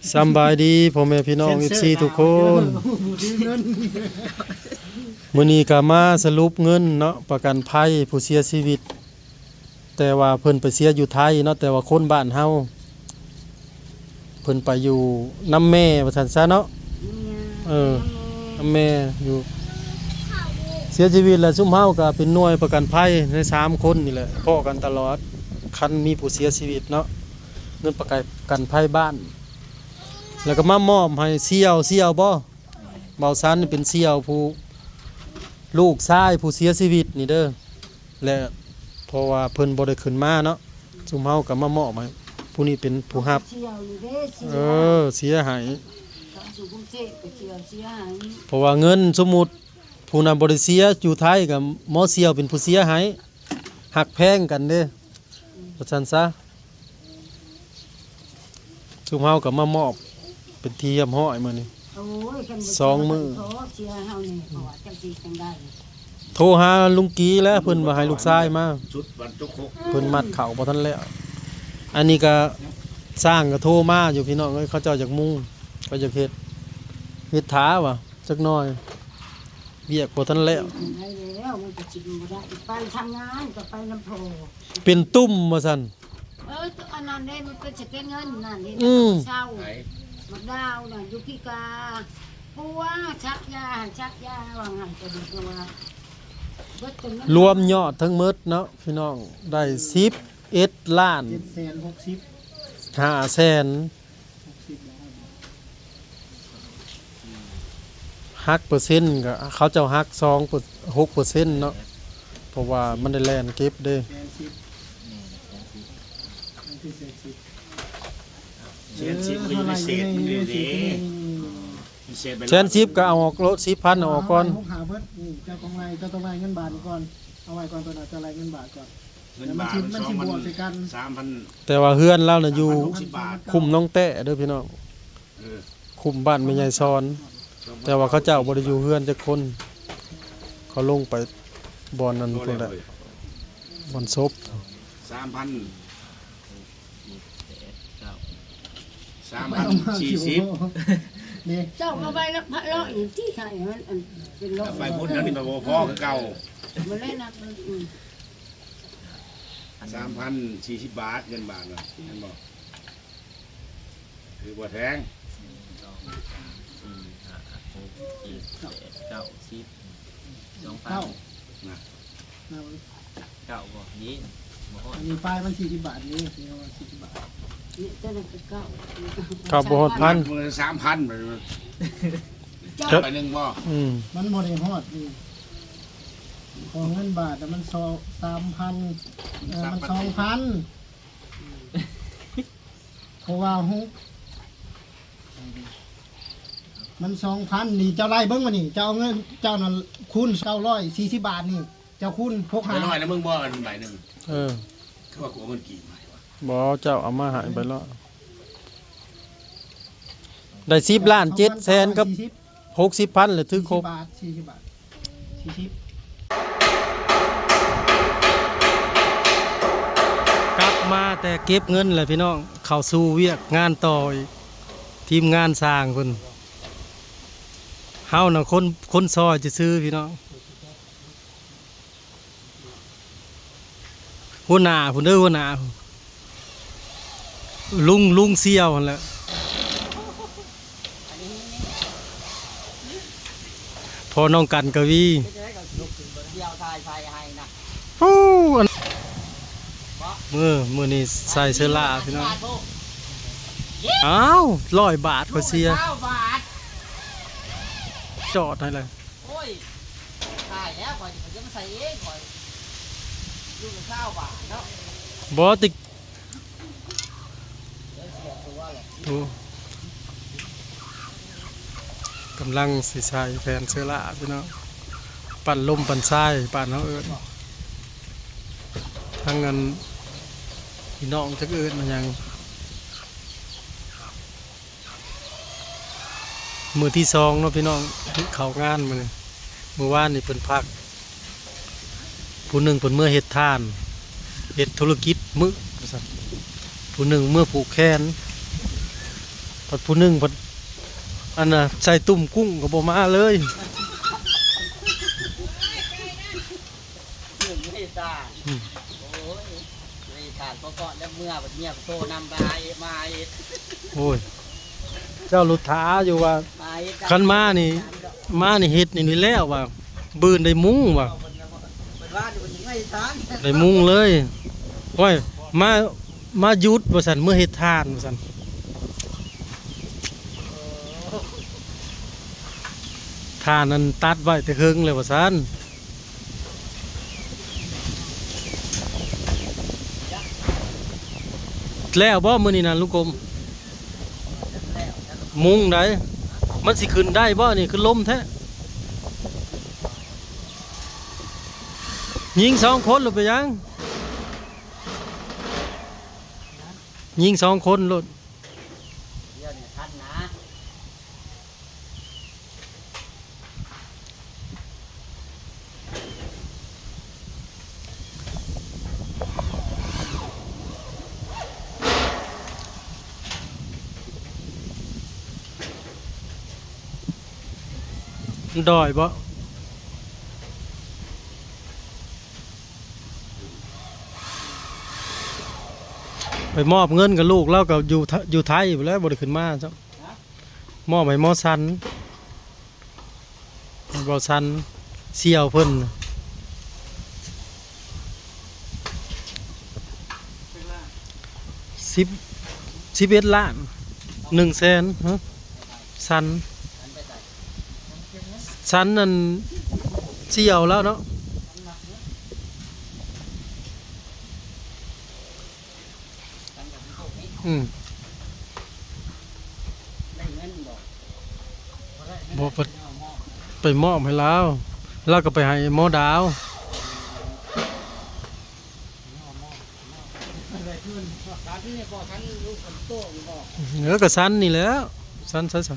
ສຳບາຍດີພໍ່ແມ່ພີ່ນ້ອງ ເອັຟຊີ ທຸກຄົນ. ມື້ນີ້ກໍມາສະຫຼຸບເງິນເນາະ ປະກັນໄພຜູ້ເສຍຊີວິດ, ແຕ່ວ່າເພິ່ນໄປເສຍຢູ່ໄທເນາະ, ແຕ່ວ່າຄົນບ້ານເຮົາ ເພິ່ນໄປຢູ່ນຳແມ່ວ່າຊັ້ນຊະເນາະ. ເອີ ນຳແມ່ຢູ່ ເສຍຊີວິດແລ້ວ. ຊຸມເຮົາກໍເປັນໜ່ວຍປະກັນໄພໃນສາມຄົນນີ້ແຫຼະ ພໍ້ກັນຕະຫຼອດ ຄັນມີຜູ້ເສຍຊີວິດເນາະ, ເງິນປະກັນໄພບ້ານ. ແລ້ວກໍມາມອບໃຫ້ສ່ຽວ, ສ່ຽວບໍ່? ເບົາສັນນີ້ເປັນສ່ຽວຜູ້ ລູກຊາຍຜູ້ເສຍຊີວິດນີ້ເດີ. ແລະ ເພາະວ່າເພິ່ນບໍ່ໄດ້ຂຶ້ນມາເນາະ, ຊຸມເຮົາກໍມາມອບໃຫ້. ຜູ້ນີ້ເປັນຜູ້ຮັບ ສ່ຽວຢູ່ເດ້ ສ່ຽວ ເອີ ເສຍໃຫ້ ທາງສຸກຸງເທບກໍສ່ຽວເສຍໃຫ້. ເພາະວ່າເງິນ ສົມມຸດຜູ້ນັ້ນບໍ່ໄດ້ເສຍຢູ່ໄທ ກໍໝໍສ່ຽວເປັນຜູ້ເສຍໃຫ້. ຮັກແພງກັນເດ້ ວ່າຊັ້ນຊະ. ຊຸມເຮົາກໍມາມອບເປັນທີ່ຮຽບຮ້ອຍມື້ນີ້. ໂອ້ຍ ຄັນບໍ່ ສອງມື້ ເສຍເຮົານີ້ ເພາະວ່າຈັກຊິຈັ່ງໃດ. ໂທຫາລຸງກີແລ້ວ ເພິ່ນວ່າໃຫ້ລູກຊາຍມາ ຊຸດວັນຕຸກຄົກ ເພິ່ນມັດເຂົ້າບໍ່ທັນແລ້ວ. ອັນນີ້ກໍຊ່າງກໍໂທມາຢູ່ ພີ່ນ້ອງເອີຍ, ເຂົາເຈົ້າຢາກມຸງ ເຂົາຢາກເຮັດ ເຮັດຖ້າວ່າຈັກໜ່ອຍ ວຽກບໍ່ທັນແລ້ວ. ໄດ້ແລ້ວ ມັນກໍຊິບໍ່ໄດ້ ໄປທຳງານກໍໄປນຳພໍ່ ເປັນຕຸ່ມວ່າຊັ້ນ. ເອີ ອັນນັ້ນເດ້ ມັນເປັນສະເກັດເງິນນັ້ນເດ້ ອືມ ເຊົາ ໄປ ໝາກດາວນະ ຢູ່ພີກາ ປົວ ສັກຢາ ສັກຢາ ວ່າຫັ້ນກໍດີກວ່າ ເບິດຕົວເງິນ ລວມຍອດທັງໝົດເນາະ ພີ່ນ້ອງ ໄດ້ສິບເອັດລ້ານ ເຈັດແສນຫົກສິບ ຫ້າແສນ ຫົກສິບ ຫັກເປີເຊັນກໍ ເຂົາເຈົ້າຫັກສອງເປີ ຫົກເປີເຊັນເນາະ, ເພາະວ່າມັນໄດ້ແລ່ນເກັບເດ້. ແສນສິບ ແມ່ນ ແສນສິບ ມັນຄືແສນສິບ ແສນສິບມັນກໍຢູ່ໃນເສດມັນຢູ່ເດ້ ມີເສດໃບ ແສນສິບກໍເອົາອອກໂລດ ສິບພັນເອົາອອກກ່ອນ. ຫົກຫ້າເບິດ ນີ້ ເຈົ້າຕ້ອງໄລ່ ເຈົ້າຕ້ອງໄລ່ເງິນບາດນີ້ກ່ອນ ເອົາໄວ້ກ່ອນ ເພິ່ນອາດຈະໄລ່ເງິນບາດກ່ອນ. ເງິນບາດມັນ ມັນຊິ ມັນຊິບວກໃສ່ກັນ ສາມພັນ ແຕ່ວ່າເຮືອນລາວນະຢູ່ ສາມພັນຫົກສິບບາດ ຄຸ້ມໜອງແຕ້ເດີພີ່ນ້ອງ. ເອີ ຄຸ້ມບ້ານແມ່ໃຫຍ່ສອນ ແຕ່ວ່າເຂົາເຈົ້າບໍ່ໄດ້ຢູ່ເຮືອນຈັກຄົນ, ເຂົາລົງໄປບ່ອນນັ້ນພຸ້ນແຫຼະ ບ່ອນສົບ. ສາມພັນ ສາມພັນສີ່ສິບ ນີ້ ເຈົ້າມາໄວ້ລະພັນຮ້ອຍນີ້ ທີ່ໃຫ້ມັນອັນເປັນຮ້ອຍ ໄປພຸ້ນແລ້ວນີ້ມັນບໍ່ພໍຄືເກົ່າ ບໍ່ໄດ້ນັບ ອືມ ສາມພັນສີ່ສິບບາດ ເງິນບາດນະ ເຫັນບໍ່? ຖືກບໍ່ແພງ ໜຶ່ງ ສອງ ສາມ ສີ່ ຫ້າ ຫົກ ເຈັດ ແປດ ເກົ້າ ສິບ ສອງພັນ ເກົ້າ ນະ ເກົ້າບໍ່? ນີ້ບໍ່ຮອດ ອັນນີ້ປາຍມັນສີ່ສິບບາດນີ້ ນີ້ປາຍມັນສີ່ສິບບາດ ນີ້ເຈົ້ານັ້ນກໍເກົ້າ ເກົ້າບໍ່ຮອດພັນ ມື້ສາມພັນ ເຈົ້າ ໄປໜຶ່ງບໍ່? ອືມ ມັນບໍ່ໄດ້ຮອດນີ້ ຂອງເງິນບາດນະ ມັນສອງ ສາມພັນ ເອີ ມັນສອງພັນ ເພາະວ່າຫົກ ມັນສອງພັນນີ້ ເຈົ້າໄລ່ເບິ່ງວ່ານີ້ ເຈົ້າເອົາເງິນເຈົ້ານັ້ນຄູນເກົ້າຮ້ອຍສີ່ສິບບາດນີ້ ເຈົ້າຄູນຫົກ ໄປຮ້ອຍນະ ມຶງບໍ່ ອັນໃບໜຶ່ງ ເອີ ຄືວ່າກູເອົາເງິນກີບມາໃຫ້ວະ ບໍ່ ເຈົ້າເອົາມາໃຫ້ໄປລະ ໄດ້ສິບລ້ານເຈັດແສນກັບຫົກສິບພັນ ແລ້ວຖືກຄົບ ສີ່ສິບບາດ ສີ່ສິບບາດ ສີ່ສິບ ກັບມາແຕ່ເກັບເງິນແຫຼະພີ່ນ້ອງ ເຂົ້າສູ່ວຽກງານຕໍ່ອີກ ທີມງານຊ່າງເພິ່ນ ເຮົານະຄົນ ຄົນຊ່ອຍຊື່ໆ ພີ່ນ້ອງ. ຫົວໜ້າພຸ້ນເດີ ຫົວໜ້າ ລຸງ ລຸງສ່ຽວຫັ້ນແຫຼະ ພໍ່ນ້ອງກັນກະວີ ເຮັດຈັ່ງໃດກໍລຸກຂຶ້ນບໍ່ໄດ້ ສ່ຽວຖ່າຍໃສ່ໃຫ້ນະ ໂອ້ ອັນ ມື້ ມື້ນີ້ໃສ່ເສື້ອຫຼ້າພີ່ນ້ອງ ອ້າວ ຮ້ອຍບາດຂ້ອຍເສຍ ຊາວບາດ ຈອດໃຫ້ເລີຍ. ໂອ້ຍ ຕາຍແລ້ວ ຂ້ອຍຊິໄປເກັບມາໃສ່ເອງ ຂ້ອຍຢູ່ກັບຊາວບາດເນາະ ບໍ່ຕິ ເດີ ເສຍຕົວແຫຼະ ໂອ້ ກຳລັງຊິໃສ່ແຜ່ນເຊື້ອລາ ພີ່ນ້ອງ ປັ້ນລົມປັ້ນຊາຍ ບ້ານເຮົາເອີ້ນ ທາງອັນ ພີ່ນ້ອງຈັກເອີ້ນວ່າຫຍັງ. ມື້ທີສອງເນາະພີ່ນ້ອງ ເຂົ້າງານມື້ນີ້ ມື້ວານນີ້ເພິ່ນພັກ ຜູ້ໜຶ່ງເພິ່ນເມືອເຮັດທານ ເຮັດທຸລະກິດມື້ວ່າຊັ້ນ ຜູ້ໜຶ່ງເມືອຜູກແຂນ ພັດຜູ້ໜຶ່ງພັດ ອັນນ່າ ໃສ່ຕຸ່ມກຸ້ງກໍບໍ່ມາເລີຍ. ໜຶ່ງໃຫ້ສາມ ອືມ ໂອ້ຍ ໃຫ້ສາມ ເພາະເກາະແລ້ວເມື່ອບັດເມຍໂທນຳມາເອ ມາເອ ໂອ້ຍ ເຈົ້າຫຼຸດຖ້າຢູ່ວ່າ ມາເອ ຄັນມານີ້ ມານີ້ເຮັດນີ້ແລ້ວວ່າ ບື່ນໄດ້ມຸງວ່າ ເພິ່ນວ່າຢູ່ເພິ່ນຍັງໃຫ້ສາມ ໄດ້ມຸງເລີຍ. ໂອ້ຍ ມາ ມາຢຸດວ່າຊັ້ນ ເມືອເຮັດຖ່ານວ່າຊັ້ນ. ຖ່ານນັ້ນຕັດໄວ້ແຕ່ເຫິງແລ້ວວ່າຊັ້ນ. ແລ້ວບໍ່ມື້ນີ້ນະລຸງກົມ? ມຸງໃດ ມັນຊິຂຶ້ນໄດ້ບໍ່ນີ້ ຄືລົມແທ້? ຍິງສອງຄົນໂລດ ເປັນຫຍັງ? ຍິງສອງຄົນໂລດ. ດຽວນີ້ທັນນະ ມັນດອຍບໍ່? ໄປມອບເງິນກັບລູກລາວກໍຢູ່ ຢູ່ໄທພຸ້ນແຫຼະ ບໍ່ໄດ້ຂຶ້ນມາຊ້ຳ. ມອບໃຫ້ໝໍສັນ ໝໍສັນ ສ່ຽວເພິ່ນ ສິບ ສິບເອັດລ້ານ ໜຶ່ງແສນ ຮະ ສັນ ສັນນັ້ນ ສ່ຽວລາວເນາະ. ອືມ ໄດ້ເງິນບໍ່? ບໍ່ ໄປມອບໃຫ້ລາວ ລາວກໍໄປໃຫ້ໝໍດາວ. ເອີ ກໍສັນນີ້ແຫຼະ ສັນໃສສະ.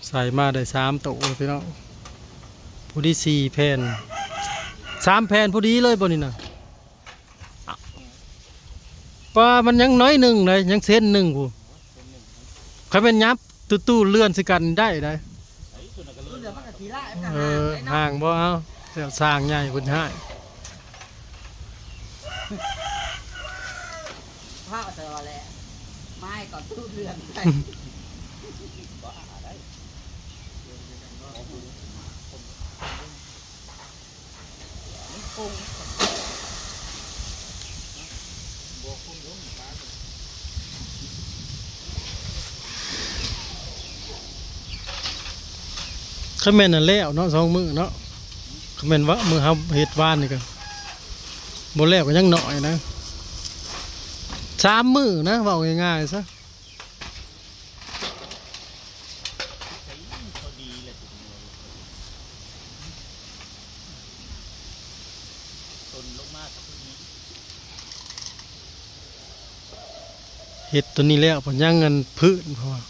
ໃສ່ມາໄດ້ສາມໂຕພີ່ນ້ອງ ພໍດີສີ່ແຜ່ນ ສາມແຜ່ນພໍດີເລີຍບໍ່ນີ້ນະ. ປາ ມັນຍັງໜ້ອຍໜຶ່ງໃດ ຍັງເຊັນໜຶ່ງພຸ້ນ ຄັນແມ່ນຫຍັບຕູ້ໆເລື່ອນໃສ່ກັນໄດ້ໃດ. ເອີ ຫ່າງບໍ່ເອົາ ແລ້ວສ້າງໃຫຍ່ເພິ່ນໃຫ້. ພາວເຊີແຫຼະ ໄມ້ກໍຕູ້ເລື່ອນໄດ້. ຄັນແມ່ນນັ້ນແລ້ວເນາະ ສອງມື້ເນາະ ຄັນແມ່ນວ່າມື້ເຮົາເຮັດວານນີ້ກໍບໍ່ແລ້ວ ກໍຍັງໜ້ອຍນະ ສາມມື້ນະ ເວົ້າງ່າຍໆຊະ. ເຮັດຕົວນີ້ແລ້ວ ເພິ່ນຍັງອັນພື້ນ ເພາະວ່າ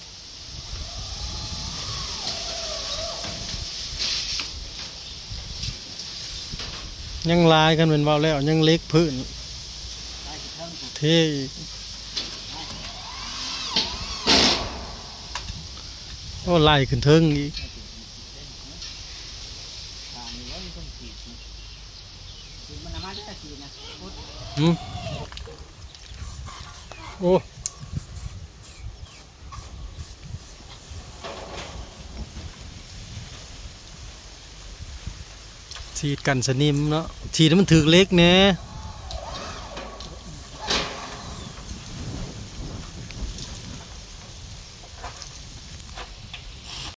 ຍັງຫຼາຍ ຄັນແມ່ນເວົ້າແລ້ວ ຍັງເຫຼັກພື້ນ ເທອີກ. ໂອ້ ໄລ່ຂຶ້ນເທິງອີກ. ຫືມ ໂອ້ ສີດກັນສະໜິມເນາະ ສີດໃຫ້ມັນຖືກເຫຼັກແດ່.